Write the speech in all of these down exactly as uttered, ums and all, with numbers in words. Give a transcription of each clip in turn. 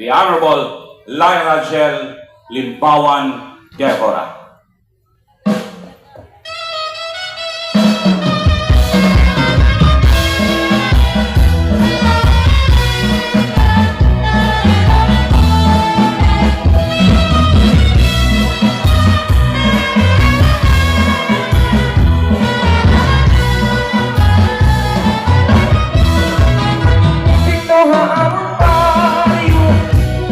The Honorable Lyra Jel Limbawan Devora. Didto ha amon baryo,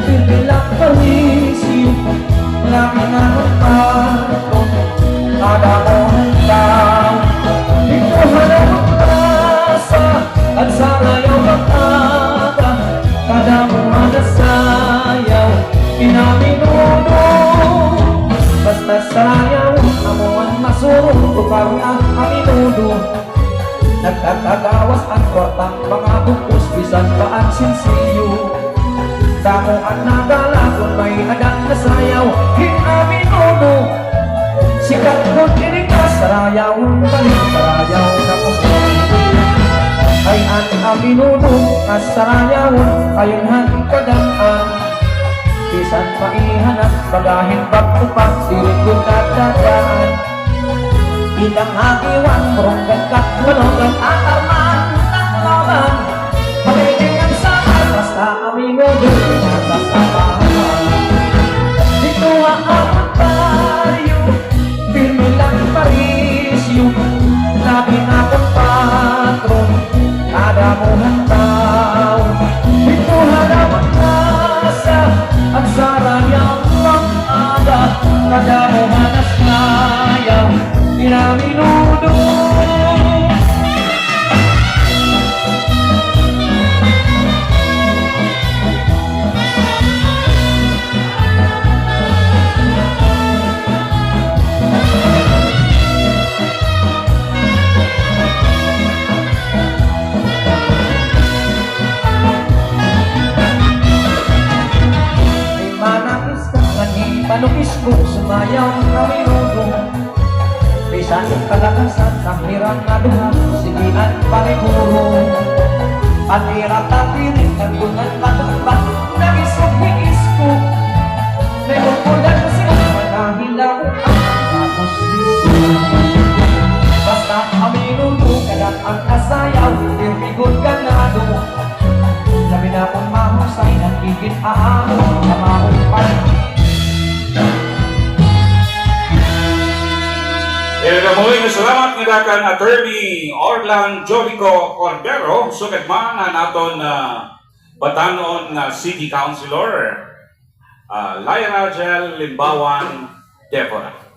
pirmi la an parisyo, labi na kon patron, kada mo han tawo. Didto ha amon plaza, agsarayaw pag-aga, kada mo han nasayaw, kinaminudo. Basta sarayaw, amo an masurong lugar nga aminudo. Nagkakagawas an kwartang mga bug-os, bisan pa an sinsilyo. Damo an nagala kon may-ada nga sayaw, hin aminudo. Sikat kon ini nga sarayaw, balik sarayaw na ko. Ay an aminudo nga sarayaw, ayon han kadan-an. Bisan pa ihanan, baga hin bag-o pa, diri gud nadadaan. Dida ha Guiuan, Borongan, Catbalogan, Atarman, Tacloban, Pabiding, Samar, basta aminudo, nasa Samar. Didto ha amon baryo, pirmi la an parisyo, labi na kon patron, kada mo han tawo. Didto ha amon plaza, agsarayaw pag-aga, kada mo han nasayaw, kinaminudo. Manakis ka, ngan hin Manong Isko, sumayaw aminudo. Bisan kalakasan, an ira nga duha, sige an paniguro. An ira tatiring, nagdungan matumba, nag-isog hi Isko. May bukbudan na sila, manahilaw an mga pusliso. Basta aminudo, kada an nasayaw, pirmi gud ganado. Labi na kon mahusay, nagigin-aamo, kamaon pa. Diri na mabuhay nga salamat ngada kan Attorney Orlan Jolico Cordero, sugad man an aton, ah, batan-on nga City Councilor, ah, Lyra Jel Limbawan Devora.